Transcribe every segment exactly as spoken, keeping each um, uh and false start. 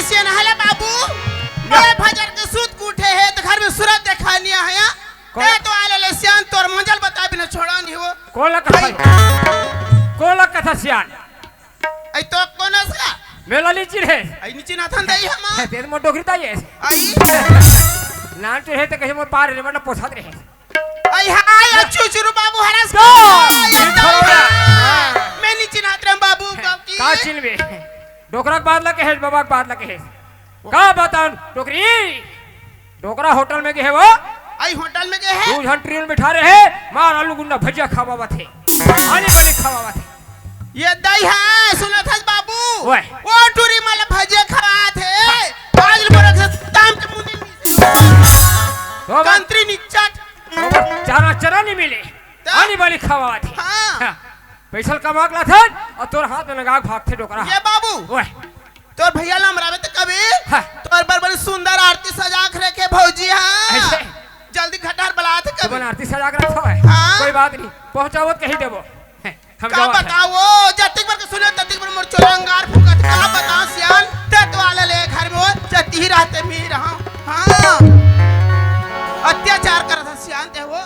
सियान हले बाबू, या। बड़े फजर के सूत के उठे हे, त घर में सूरज देखा नहीं आया। कौन? ए तो आले ले सियान, तोर मंजल बता बिना छोड़ा नहीं हो। कोन ला कथा? कोन ला कथा सियान? अई तो कोन अस गा? मेला नीचे रहे। अई नीचे ना थन दई हम। हे, तेरे मोर डोकरी ताई हे। अई। नान तो हे तो कहे मोर पार रे, मतलब पोसात रहे। अई हाय, अच्छू चुरू बाबू हरस तो, को। ये ये तो छोरा। मैं नीचे ना थन बाबू हे, का की। का चिन्हबे? डोकरा के बात ला कहे, बाबा के बात ला कहे। का बताऊं, डोकरी? डोकरा होटल में गे हे वो। अई होटल में गे हे? दू झन ट्रेन में बैठा रहे, मार आलू गुंडा भजिया खवावत हे। आनी बानी खवावत हे। ये दई हे, सुनत हस बाबू? ओए। वो टूरी मला भजिया खवात हे। आज मोर के ताम के मुंडी तो बस। कंत्री निचट। तो बस, चारा चारा नहीं मिले। तो? आनी बानी खवावत हे। हाँ। हाँ। पैसा कमा के लाथन अउ तोर हाथ में लगा के भागथे डोकरा। ये बाबू। ओए। तोर भैया ला हमराबे त कबे हाँ। तोर बर बड़ी सुंदर आरती सजा के रखे भौजी, हाँ। ऐसे? जल्दी घटार बलात तू कबे। बन आरती सजा के रखो है। हाँ। कोई बात नहीं, पहुंचावत कही देबो। हैं, हम का जावत हैं। बताओ, जतिक बर के सुने, ततिक बर मोर चोला अंगार फूकत। का बताओ सियान, ते तो आले ले घर में हो, जति ही रहते मी रहा। हाँ। अत्याचार करत हे सियान ते हो।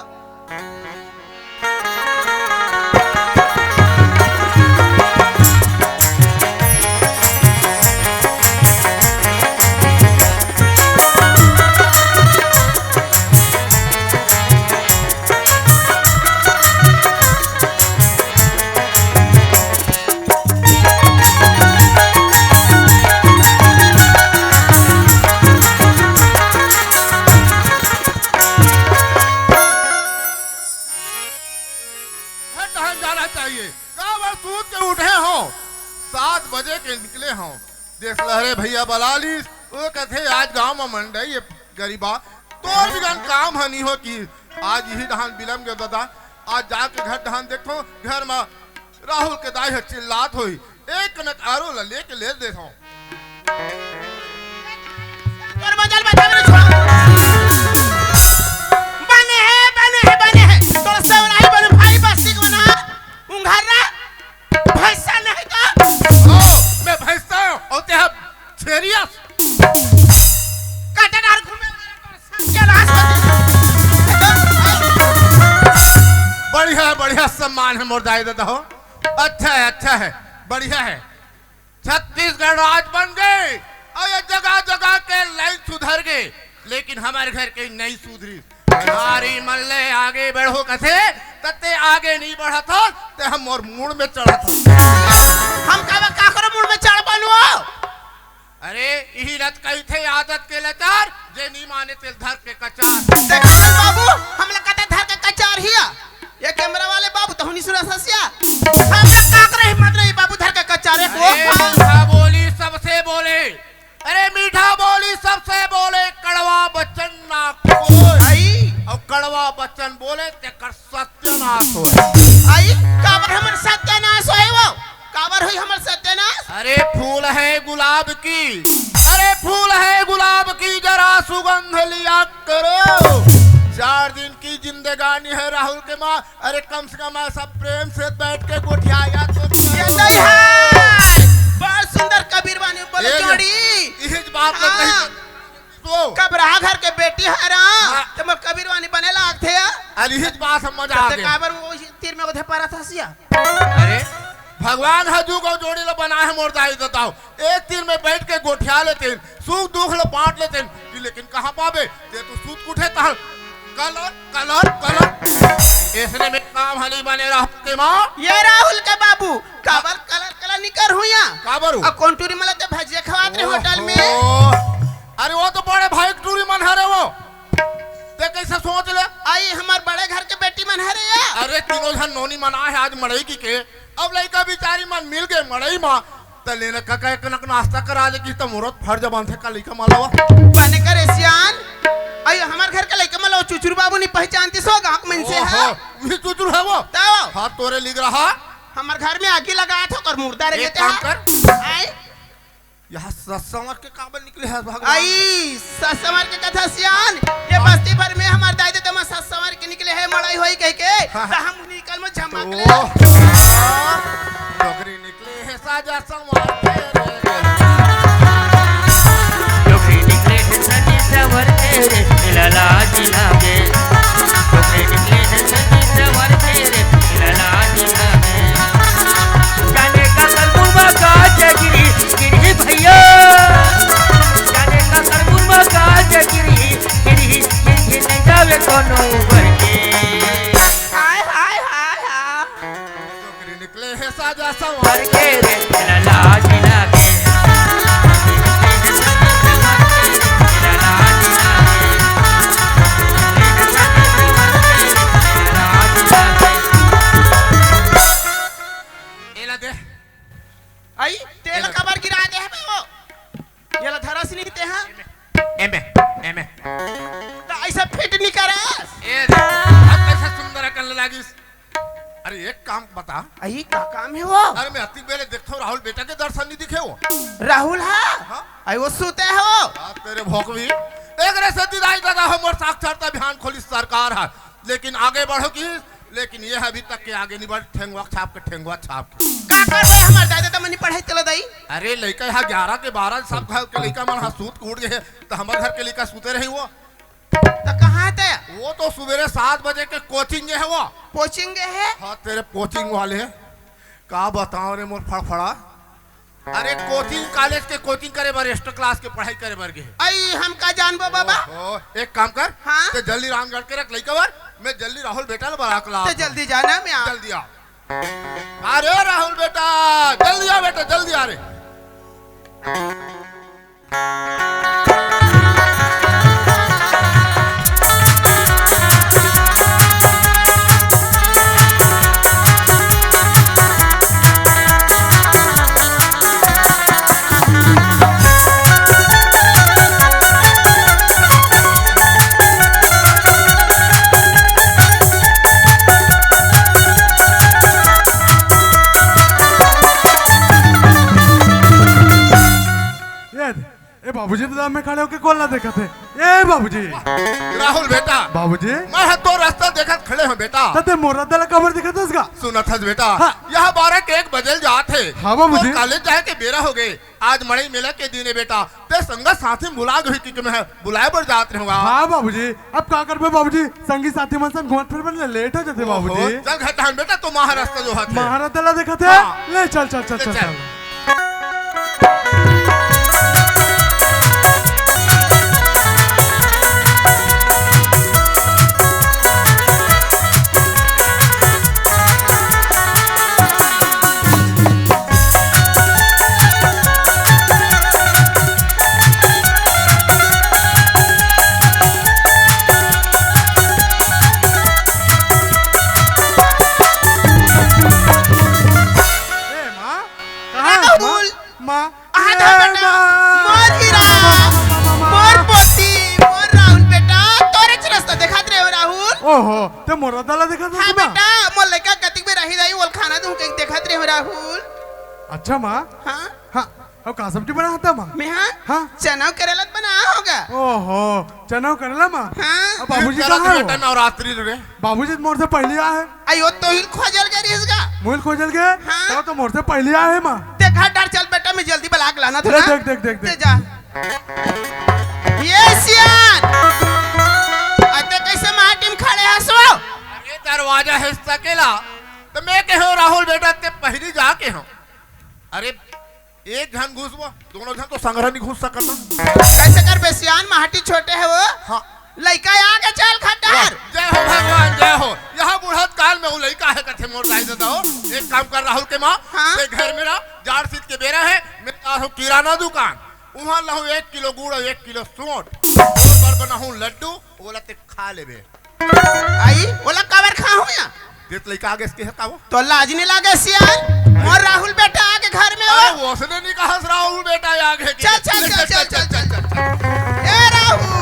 घर टहल जाना चाहिए। काबर सूत के उठे हो? सात बजे के निकले हो। देख लहरे भैया बलालिस, वो कथे आज गांव में मंडई हे गरीबा, तोर बिगन काम ह नहीं हो कि आज यही डहान बिलम गे दादा। आज जाके घर डहान देखो, घर में राहुल के दाई ह चिल्लात होई, एक कनक आरो ला लेके ले देथव। तोर मजल बता मेरे छोरा। बने हे, बने हे, बने हे। तोर सवराई बने भाई बस्ती को ना। उंघार ना। भैंसा नहीं तो। ओ, मैं भैंसा हूँ, और ते ह छेरिया। काटा डार घूमे वाला तोर सत्यानाश हो जाए। बढ़िया, बढ़िया सम्मान है मोर दाई दादा हो। अच्छा है, अच्छा है, बढ़िया है। छत्तीसगढ़ राज बन गे अउ ये जगह जगह के लाइन सुधर गे, लेकिन हमर घर के नहीं सुधरी। नारी मन ले आगे बढ़ो कथे, तते आगे नहीं बढ़त हो, ते हम मोर मूड़ में चढ़त हो। हम काबर काकरो मूड़ में चढ़ बनू? अरे, इही रत कहिथे आदत के लाचार, जे नी माने तेल धर के कचार। देखा रे बाबू, हमला कते धर के कचार हिया। ये कैमरा वाले बाबू, तहु नी सुना ससिया। हमला काकरो हिम्मत नहीं बाबू धर के कचारे को। अरे, मीठा बोली सबसे बोले। अरे, मीठा बोली सबसे बोले, कड़वा वचन ना कोई। आई। और कड़वा वचन बोले, तेकर सत्यानाश हो। आई, काबर हमर सत्यानाश होए वो? काबर होई हमर सत्यानाश? अरे फूल है गुलाब की, अरे फूल है गुलाब की, जरा सुगंध लिया करो। चार दिन की जिंदगानी है राहुल के माँ, अरे कम से कम ऐसा प्रेम से बैठ के गोठियाया तो ये तो है। बहुत सुंदर कबीर बानी बोले ये जोड़ी। इही बात तो कही हाँ। तो। कबरा घर के बेटी हरा, हाँ। ते मोर कबीर बानी बने लागथे या? अरे इही बात समझ आ ते गया। काबर वो तीर में उधे पारा था सिया? अरे, भगवान ह दू गो जोड़ी ल बनाए हे मोर दाई ददा हो। एक तीर में बैठ के गोठिया लेतेन, सुख दुख ल बांट लेतेन, कि लेकिन कहाँ पाबे? ते तो सूत के उठे तहन कलर, कलर, कलर। इसने में काम हली बने रहते माँ। ये राहुल के बाबू, काबर कलर, कलर निकर हुआ? काबर हूँ? अब कौन टूरी मला ते भजिया खवात रहे होटल में? ओहो। अरे वो तो बड़े भाई के टूरी मन हरे वो। ते कैसे सोच ले? आई हमार बड़े घर के बेटी मन हरे या? अरे तीनों झन नोनी मन आए हे आज मड़ई की के। अब लइका बिचारी मन मिल गए मड़ई मा, त लेना कका एक नक नाश्ता करा दे कि त मुरत फर्ज बनथे का लइका मालवा। बने करे सियान, अयो हमार घर का लइका मालवा चुचुर बाबू नहीं पहचानती सो गांव के मन से है। ओहो, वही चुचुर है वो। तो? हाथ तोरे लिख रहा। हमार घर में आगी लगा था कर मुर्दा रे एक लेते काम हैं। कर। आई। यह ससमर के काबर निकले है भगवान? आई, ससमर के कथा सियान, ये बस्ती भर में हमार दाई दे तमा ससमर के निकले है, मड़ई होई कह के, हाँ। त हम निकल में झमक ले। ओह, डोकरी निकले है साजा संवार के रे। एक काम बता। अई, का काम हे वो? अरे, मैं अतिक बेरे देखथंव, राहुल बेटा के दर्शन नइ दिखे वो। राहुल हा? हाँ। अई, वो सुते हे वो। आ, तेरे भोकवी। एक रे सती दाई दादा हो, मोर साक्षरता अभियान खोलिस सरकार हा। लेकिन आगे बढ़ो कि, लेकिन ये अभी तक के आगे नइ बढ़े, ठेंगवा छाप के, ठेंगवा छाप के। का करबे, हमर दाई ददा मन नइ पढ़े चलो दाई। अरे, लइका हा ग्यारह के बारह, सब घर के लइका मन हा सूत के उठ गे हे, त हमर घर के लइका सुते रही वो। त कहाँ हे ते? वो तो सुबेरे सात बजे के कोचिंग गे हे वो। कोचिंग गे हे? हाँ, तेरे कोचिंग वाले। का बतावंव रे मोर फड़फड़ा। अरे, कोचिंग कॉलेज के कोचिंग करे बर, एक्स्ट्रा क्लास के पढ़ाई करे बर गे हे। अई, हम का जानबो बाबा? ओहो, एक काम कर। हाँ? ते जल्दी रामगढ़ के रख लइका बर, मैं जल्दी राहुल बेटा ला बला के लावत हंव। जल्दी जाना, मैं आ- जल्दी आ। अरे राहुल बेटा, जल्दी आ बेटा, जल्दी आ रे। ए, ए बाबूजी, त मैं खड़े होके कोन ला देखत हे? ए बाबूजी। राहुल बेटा। बाबूजी। मैं ह तोर रस्ता देखत खड़े हंव बेटा। त ते मोर रद्दा ला काबर देखत हस गा? सुनत हस बेटा। हाँ। यह बारह के एक बजे ल जात हे। हाँ बाबूजी। तोर कॉलेज जाए के बेरा हो गे। आज मड़ई मेला के दिन हे बेटा। ते संगत साथी मन भुला गे होही कि मैं बुलाए बर जात रहेंव। हाँ बाबूजी। अब का करबे बाबूजी, संगी साथी मन संग घूमत फिरबे ले लेट हो जाथे ओहो, बाबूजी। चल घर तहन बेटा, तो महाराज तो जो हाथ है। महाराज तला देखत है? हाँ। ले चल, चल, चल, ले चल, चल। चल। ए, माँ, कहाँ है, माँ? राहुल। माँ, आ ए, जा बेटा, माँ। मोर हीरा, माँ, माँ, माँ, माँ, माँ। मोर पोती, मोर राहुल बेटा, तोरे च रस्ता देखात रहे हो राहुल। ओहो, ते मोर रद्दा ला देखात रहे हाँ हो, माँ? बेटा, मोर लइका कतिक बेर आही दाई, ओल खाना दूँ के देखात रहे हो राहुल। अच्छा माँ। हाँ? हाँ, अब का सब्जी बनात हस माँ? मैं हाँ? हाँ। चना अउ करेला बनात हों गा। ओहो, चना अउ करेला माँ? हाँ। अब बाबूजी कहाँ है वो? नवरात्रि रे। बाबूजी मोर से पहली आए हे। अयो, तोहिल खोजे ल गे रहिस गा। मोहिल खोजे ल गे? हाँ। तब तो मोर से पहली आए हे माँ। देखा डर, चल बेटा, मैं जल्दी बला के लानत हों ले ना। देख, देख, देख, ते देख। जा। ए सियान। अते कैसे माटी म खड़े हस वो? अरे दरवाजा हे सकेला। त मैं कहेंव राहुल बेटा, ते पहली जाके हो। अरे एक झन घुसबो, दोनों झन तो संघरा नइ घुस सकत। कैसे करबे सियान, माटी छोटे हे वो। हाँ। लइका आगे चल खट्टर। वाह, जय हो भगवान, जय हो। यह बुढ़त काल में वो लइका हे कथे मोर दाई ददा हो। एक काम कर राहुल के माँ, हाँ? ते घर में रह, जाड़ शीत के बेरा हे, मैं जात हों किराना दुकान, उहाँ लाहूँ एक किलो गुड़ अउ एक किलो सोंठ, तोर बर बनाहूँ लड्डू, ओला ते खा लेबे। अई, ओला काबर खाहूँ या? देख लइका आगे इसके हे का वो? तो लाज नइ लागे सियान? मोर राहुल बेटा आगे घर में हो। अरे, ओसने नइ कहस राहुल बेटा आगे के। चल, चल, चल, चल, चल, चल, चल। ए राहुल।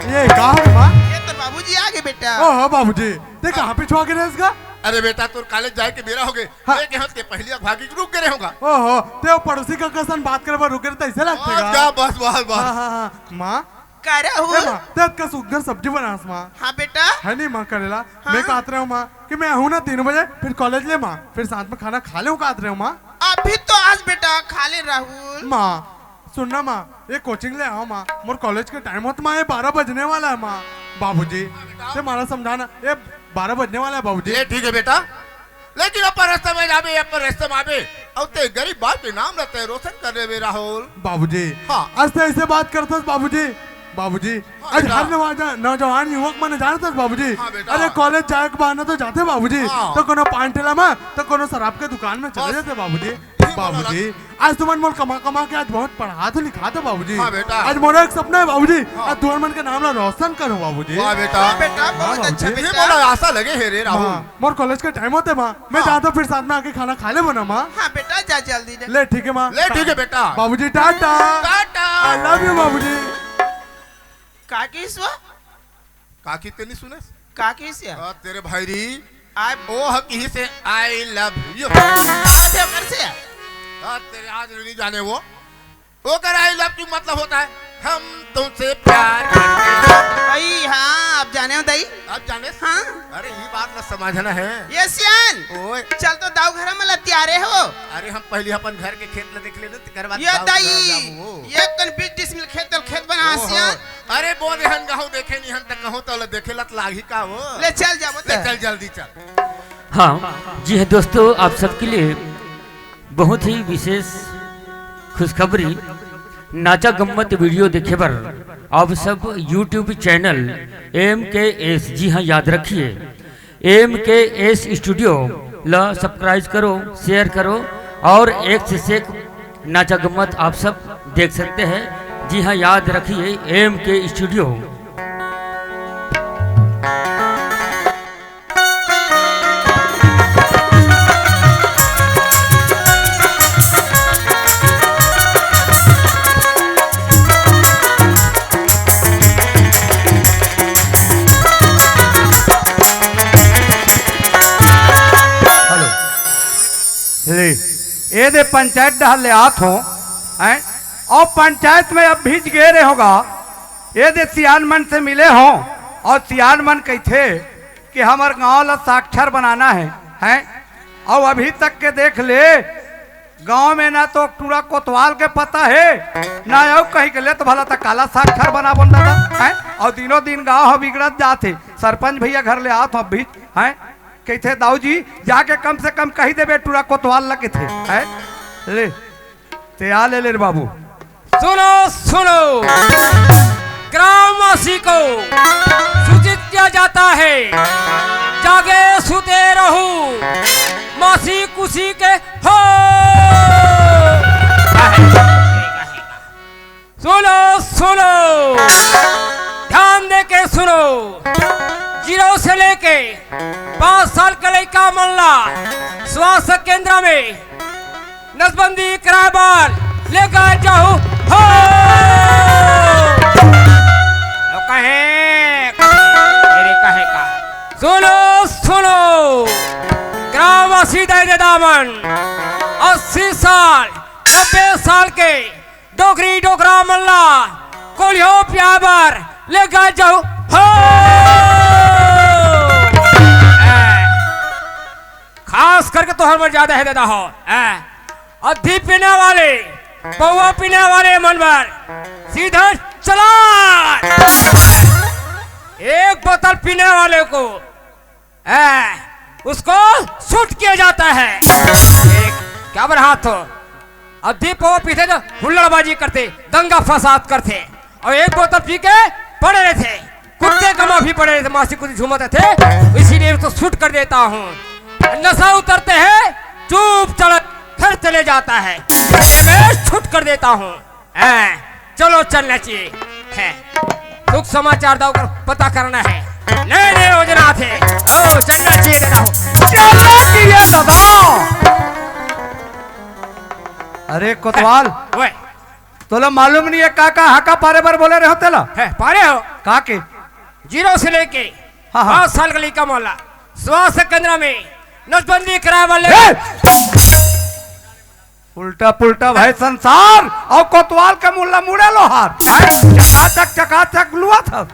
ए, का हे माँ? ए, तोर बाबूजी आगे बेटा। ओहो, बाबूजी, ते कहाँ पिछुआ गे रहेस गा? अरे बेटा, तोर कॉलेज जाए के बेरा हो गे। हाँ। मैं कहेंव ते पहली भागी के रुक गे रहे हो गा। ओहो, ते वो पड़ोसी का कसन बात करे बर रुक गे रहे, तइसे लगथे बस गा। जा, बस, बस, बस। हाँ, हाँ, हाँ। माँ, का राहुल? ए माँ, ते अतका सुग्घर सब्जी बनास माँ। हाँ बेटा। हे नहीं माँ करेला? हाँ। मैं कहत रहेंव माँ कि मैं आहूँ ना तीन बजे, फिर कॉलेज ले माँ, फिर साथ में खाना खा लेहूँ कहत रहेंव माँ। अभी तो आस बेटा, खा ले राहुल। माँ, सुन ना माँ, ये कोचिंग ले आव माँ, मोर कॉलेज के टाइम होत माँ, ये बारह बजने वाला हे माँ। बाबूजी, ते माला समझा ना, ये बारह बजने वाला हे बाबूजी। ये ठीक हे बेटा, लेकिन अपन रस्ता में जाबे, अपन रस्ता में आबे, अउ ते गरीब बाप के नाम ला ते रोशन कर लेबे राहुल। बाबूजी, हाँ। अइसे, अइसे बात करथस बाबूजी। बाबूजी, हाँ आज बेटा। हर नौजवान, नौजवान युवक मन जानथस बाबूजी। हाँ बेटा। अरे कॉलेज जाए के बहाना तो जाथे बाबूजी। हाँ। तो कोनो पान ठेला में, तो कोनो शराब के दुकान में चले बस। जाथे बाबूजी। ये बाबूजी, आज तुमन मोला कमा कमा के आज बहुत पढ़ात हो लिखात हो बाबूजी। हाँ बेटा। आज मोर एक सपना हे बाबूजी, हाँ। आज तुमन मन के नाम ला रोशन करूँ बाबूजी। वाह बेटा। हाँ बेटा, हाँ बहुत अच्छा बाबूजी। ये बेटा। मोला आशा लगे हे रे राहुल। हाँ, मोर कॉलेज के टाइम होथे माँ, मैं हाँ। जात हों फिर साथ में आके खाना खा लेबो ना माँ। हाँ बेटा, जा जल्दी ले। ले ठीक हे माँ। ले ठीक हे बेटा। बाबूजी Tata. Tata. I love you बाबूजी। का किहिस वो? का किहिस ते नइ सुनेस? का किहिस या? आ, तेरे भाई री, आय, वो ह किही से I love you। से ओकर से? हाँ, तेरे आज नहीं जाने वो। ओकर I love you मतलब होता है, हम तुमसे प्यार करते हैं। अई हाँ, अब जाने हो दाई? अब जाने? हाँ। अरे, ये बात ना समझना है। ये सियान, ओए। चल तो दाऊ घर में लतियारे हो। अरे, हम पहले अपन घर के खेत ला देख लेना, तेकर बाद ये दाऊ दाई, घर जाबो। ये कन बीस डिसमिल खेत, खेत बना ओहो। सियान। अरे, बोले हन गहूं देखे नहीं हन त कहूं तो ले देखे लत लागी का वो? ले चल जाबो ले त। चल जल्दी चल। हाँ, जी हाँ दोस्तों, आप सबके लिए बहुत ही विशेष खुशखबरी। नाचा गम्मत वीडियो देखे बर आप सब YouTube चैनल एम के एस, जी हाँ, याद रखिए, एम के एस स्टूडियो ला सब्सक्राइब करो, शेयर करो और एक से एक नाचा गम्मत आप सब देख सकते हैं। जी हाँ, याद रखिए, एम के स्टूडियो। हेलो। ले, ए दे पंचायत डहर ले आत हो, हैं? अउ पंचायत में अब भीज गे रहे होगा, ए दे सियान मन से मिले हो, अउ सियान मन कहिथे कि हमर गांव ला साक्षर बनाना है, हैं? अउ अभी तक के देख ले, गांव में ना तो टूरा कोतवाल के पता है, ना अउ कहीं के ले तो भला त काला साक्षर बना बोल दादा, हैं? अउ दिनों दिन गांव ह बिगड़त जात हे। सरपंच भैया घर ले आत हो अभी, हैं? कहिथे, "दाऊ जी, जाके कम से कम कही देबे टूरा कोतवाल ल," कहिथे, हैं? ले, ते आ ले, ले रे बाबू। सुनो, सुनो, ग्रामवासी को सूचित किया जाता है, जागे सुते रहो, मासी कुसी के हो। सुनो, सुनो, ध्यान दे के सुनो, जीरो से लेके पाँच साल के लइका मन ला स्वास्थ्य केंद्र में नसबंदी कराए बर लेकर जाहू हो। तो कहे, मेरे कहे का, सुनो, सुनो, ग्रामवासी दाई ददा मन, अस्सी साल, नब्बे साल के डोकरी डोकरा मन ला कोलियो पियाए बर लेकर जाहू हो। खास करके तोहर मन ज्यादा हे दादा हो। अद्धी पीने वाले, पौवा पीने वाले मन बर सीधा चला। एक बोतल पीने वाले को ए, उसको शूट किया जाता है। एक, क्या बर हाथ हो? अब दीप वो पीते तो हुल्लड़बाजी करते, दंगा फसाद करते, और एक बोतल पी के पड़े रहते, कुत्ते का माफी पड़े रहते, मासी कुत्ते झूमते थे, इसीलिए उसको शूट कर देता हूँ। नशा उतरते हैं, चुप चढ़ घर चले जाता है, मैं शूट कर देता हूँ। हैं, चलो चलना चाहिए। हैं, सुख समाचार दाऊ कर पता करना है। नए नए योजना थे। ओ, चलना चाहिए दादा हो। चलना चाहिए दादा। अरे कोतवाल, ओए। तोला मालूम नहीं है का का हाका पारे बर बोले रहे हो तेला? है, पारे हो? का के? जीरो से लेके हाँ, हाँ। पाँच साल का लड़का मोहल्ला स्वास्थ्य केंद्र में नसबंदी कराए वाले। ए! उल्टा पुल्टा भाई संसार, अउ कोतवाल के मुल्ला मुड़े लोहार। हैं? चकाचक, चकाचक लुआ था।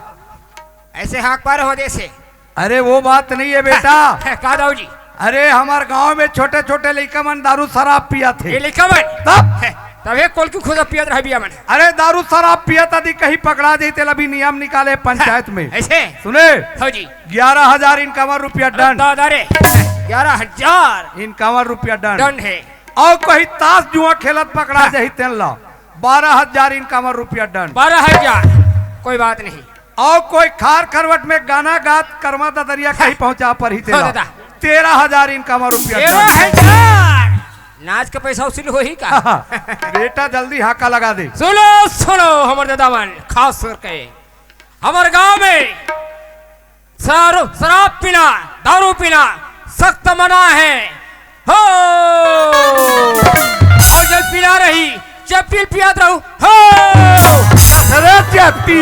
ऐसे हाक पार हो जैसे। अरे वो बात नहीं है बेटा। का दाऊ जी? अरे हमार गांव में छोटे छोटे लइका मन दारू शराब पिया थे। ये लइका मन? तब? है, तब एक कोलकी खुदा पियत रह बिया मन। अरे दारू शराब पिया था दी कहीं पकड़ा जाई तेला भी नियम निकाले पंचायत में। ऐसे? सुने? हाँ जी। ग्यारह हजार इनकावर रुपया दंड। दादा रे, ग्यारह हजार। इनकावर रुपया दंड। दंड है। अउ कहीं ताश जुआ खेलत पकड़ा हाँ। जाही तेन ला बारह हजार इनकावर रुपया दंड। बारह हजार, कोई बात नहीं। अउ कोई खार खरवट में गाना गात करमा ददरिया कहीं हाँ। पहुंचा परही तेला हाँ, दादा। तेरह हजार इनकावर रुपया तेरह दंड। हजार। नाच का पैसा वसूल होही का? बेटा जल्दी हाका लगा दे। सुनो, सुनो, हमर दादा मन, खास करके हमर गांव में शराब, शराब पीना, दारू पीना सख्त मना है। हो! अउ जब पीना रही, चेपटी ल पियात रहू। हो! अरे चेपटी?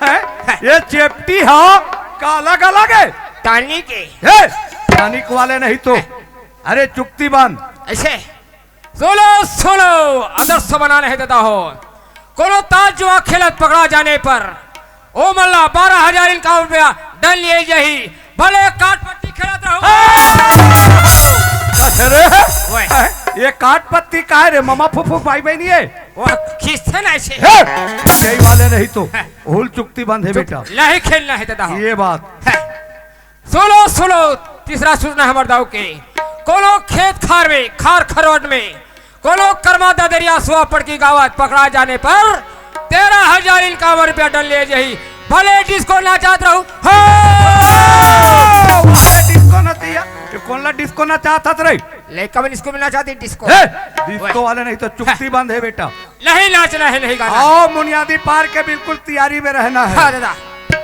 हैं? ये चेपटी ह? काला काला के? टानी के। हे! तनिक वाले नहीं तो। अरे चुकती बांध। ऐसे। सुनो, सुनो, आदर्श बनाने हैं दादा हो। कोनो ताश जुआ खेलत पकड़ा जाने पर ओ मल्ला बारह हजार इनका रुपया दंड लिए जाही, भले काट पत्ती खेलत रहो। अरे, ओए। ये काट पत्ती काय रे? ममा फूफू भाई बहनी है। वो खींचते ना ऐसे। हे, यही वाले नहीं तो। है। हुल चुकती बंद है चुप, बेटा। नहीं खेलना है दादा हो। ये बात। है। सुनो, सुनो, तीसरा सूचना हमर दाऊ के। कोनो खेत खार में, खार खरोट में, कोनो कर्मा ददरिया सुआ पड़की गावत पकड़ा जाने पर तेरह हजार इनका रुपया दंड लिए जाही। भले डिस्को नाचत रहू। हो! अरे डिस्को नचैया, ये कौन ला डिस्को नचात हस रे? लइका मन डिस्को में नाचत हे, डिस्को। हे, डिस्को वाले नहीं तो चुकती बंद है बेटा। नहीं नाचना है, नहीं गाना है। आओ, मुनियादी पार के बिल्कुल तैयारी में रहना है। हाँ, दादा।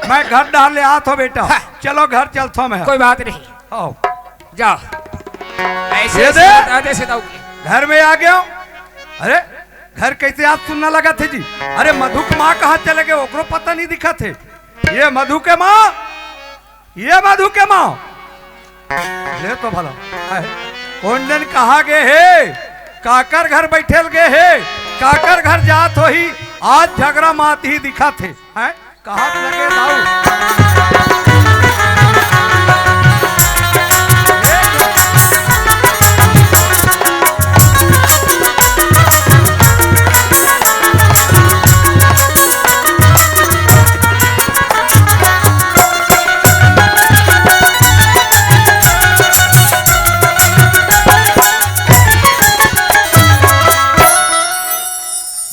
मैं घर डाल ले आत हो बेटा। हाँ। चलो, घर चलता हूँ मैं। कोई बात नहीं। आओ। जाओ। ऐसे ये ऐसे दे। बता दे, ऐसे दाऊ की। घर में आ गया हूँ। अरे, घर कैसे आज सुन्ना लगा थे जी? अरे, मधु के माँ कहाँ चले गए, ओकरो पता नहीं दिखा थे। ये मधु के माँ, ये मधु के माँ, ले तो भला, हाय, कोन जन कहाँ गे हे, काकर घर बैठे ल गे हे, काकर घर जात होही, आज झगरा मात ही दिखत हे, हैं? कहाँ लगे दाऊ?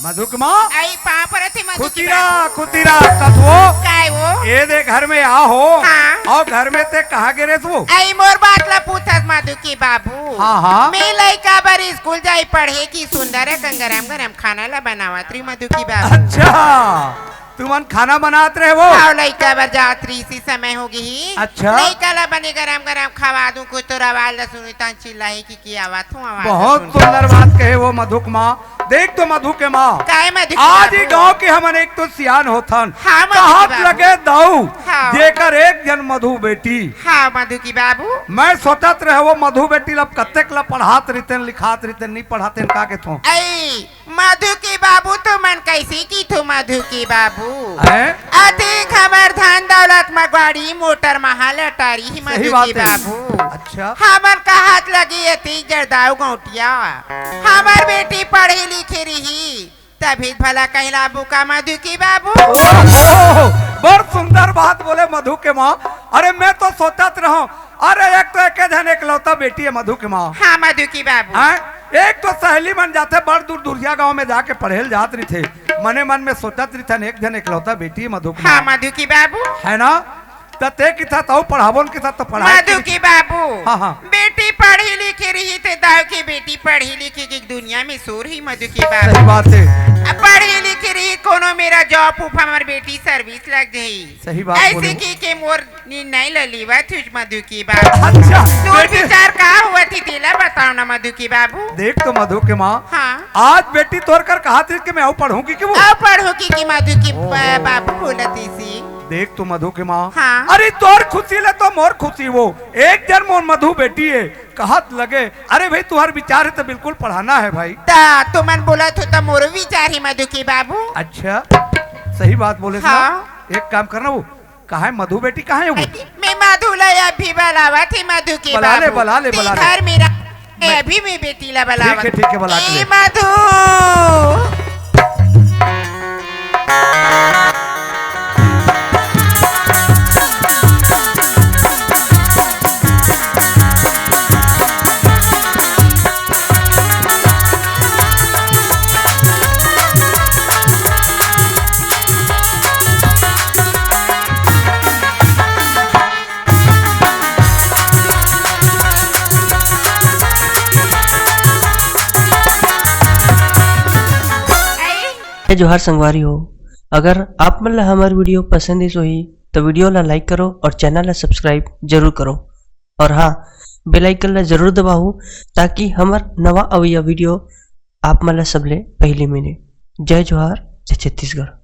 मधु के माँ। आई पाँव परत हे मधु की खुतीरा, बाबू। खुतीरा, कथो। काय वो? ए दे घर में आ हो। हाँ। अउ घर में ते कहाँ गे रेहेस वो? आई मोर बात ला पूछत मधु की बाबू। हाँ, हाँ। मैं लइका बर स्कूल जाई पढ़े कि सुंदर अकन गरम गरम खाना ला बनावत रही मधु की बाबू। अच्छा, तुमन खाना बनात रहे वो? हाँ, लइका बर जात रही, इसी समय हो गई। अच्छा। लइका ला बने गरम गरम खवा दूं, कुछ तो आवाज ला सुनी तहन चिल्लाही कि, कि आवत हूँ, आवत बहुत हूँ। सुंदर बात कहे वो मधु के माँ। देख तो मधु के माँ, काय मधु के आज ही बाबू? गाँव के हमन एक तो सियान होथन। हाँ, मधु के कहात बाबू। लगे दाऊ, हाँ। जेकर एक जन मधु बेटी। हाँ, मधु की बाबू। मैं सोचत रहे वो मधु बेटी ला कतेक ला पढ़ात रहितेन, लिखात रहितेन, नहीं पढ़ातेन, का कहथों? ऐ, मधु की बाबू, तुमन कैसे किथो मधु की बाबू? हैं? अतिक हमर धन दौलत म गाड़ी मोटर महल अटारी ही सही मधु बात की है। बाबू। अच्छा। हमन कहात लगी अतिक जरदाऊ गौटिया। हमर बेटी पढ़ी लिखी रही, तभी भला कहलाबू का मधु की बाबू? ओहो, बड़ सुंदर बात बोले मधु के माँ। अरे मैं तो सोचत रहूं, अरे, एक तो एके झन एकलौता बेटी हे मधु के माँ। हाँ, मधु की बाबू। हाँ, एक तो सहेली मन जाथे बड़ दूर दुरिया गांव में जाके पढ़े ल जात रहिथे। मने मन में सोचत रहिथन, एक झन एकलौता बेटी हे मधु के हाँ, माँ। मधु की बाबू। है ना? त ते किथा तऊ पढ़ाबोन किथा तो पढ़ाई मधु की की बाबू। हाँ, हाँ। बेटी पढ़ी लिखी रही थे, दाऊ की बेटी पढ़ी लिखी की दुनिया में शोर ही मधु की बाबू। सही बात है। अब पढ़ी लिखी रही, कोनो मेरा जॉब उप हमर बेटी सर्विस लग जाई। सही बात ऐसे बोले। की के मोर निर्णय ले लीवा थुस मधु की बाबू। अच्छा, तोर बेटी। विचार का हुआ थी, तेला बताओ ना मधु की बाबू। देख तो मधु के माँ, हाँ। आज बेटी तोर कर कहा थी कि मैं आऊ पढ़ूंगी कि वो? आऊ पढ़ूंगी कि मधु की ओहो। बा-, बाबू बोला थी सी। देख तो मधु के माँ, हाँ। अरे तोर खुशी ले तो मोर खुशी वो। एक जन मोर मधु बेटी है, कहत लगे, अरे भाई तुहर विचार है तो बिल्कुल पढ़ाना है भाई। ता तुमन बोला थो तो मोरो विचार ही मधु की बाबू। अच्छा, सही बात बोले हाँ। ना। एक काम करना वो, कहाँ है मधु बेटी, कहाँ है वो? मैं मधु ला अभी बलावत ही मधु के बला ले, बाबू। बला ले, बला ले। घर मेरा, मैं मैं अभी मैं बेटी ला बलावत। ठीक है, ठीक है, बला के ए ले। मधु। जय जोहार संगवारी हो, अगर आप मन ला हमर video पसंद आइस होही, तो video ला like करो और channel ला subscribe जरूर करो। और हाँ, bell icon ला जरूर दबाओ, ताकि हमर नवा अवइया video आप मन ला सबले पहली मिले। जय जोहार, जय छत्तीसगढ़।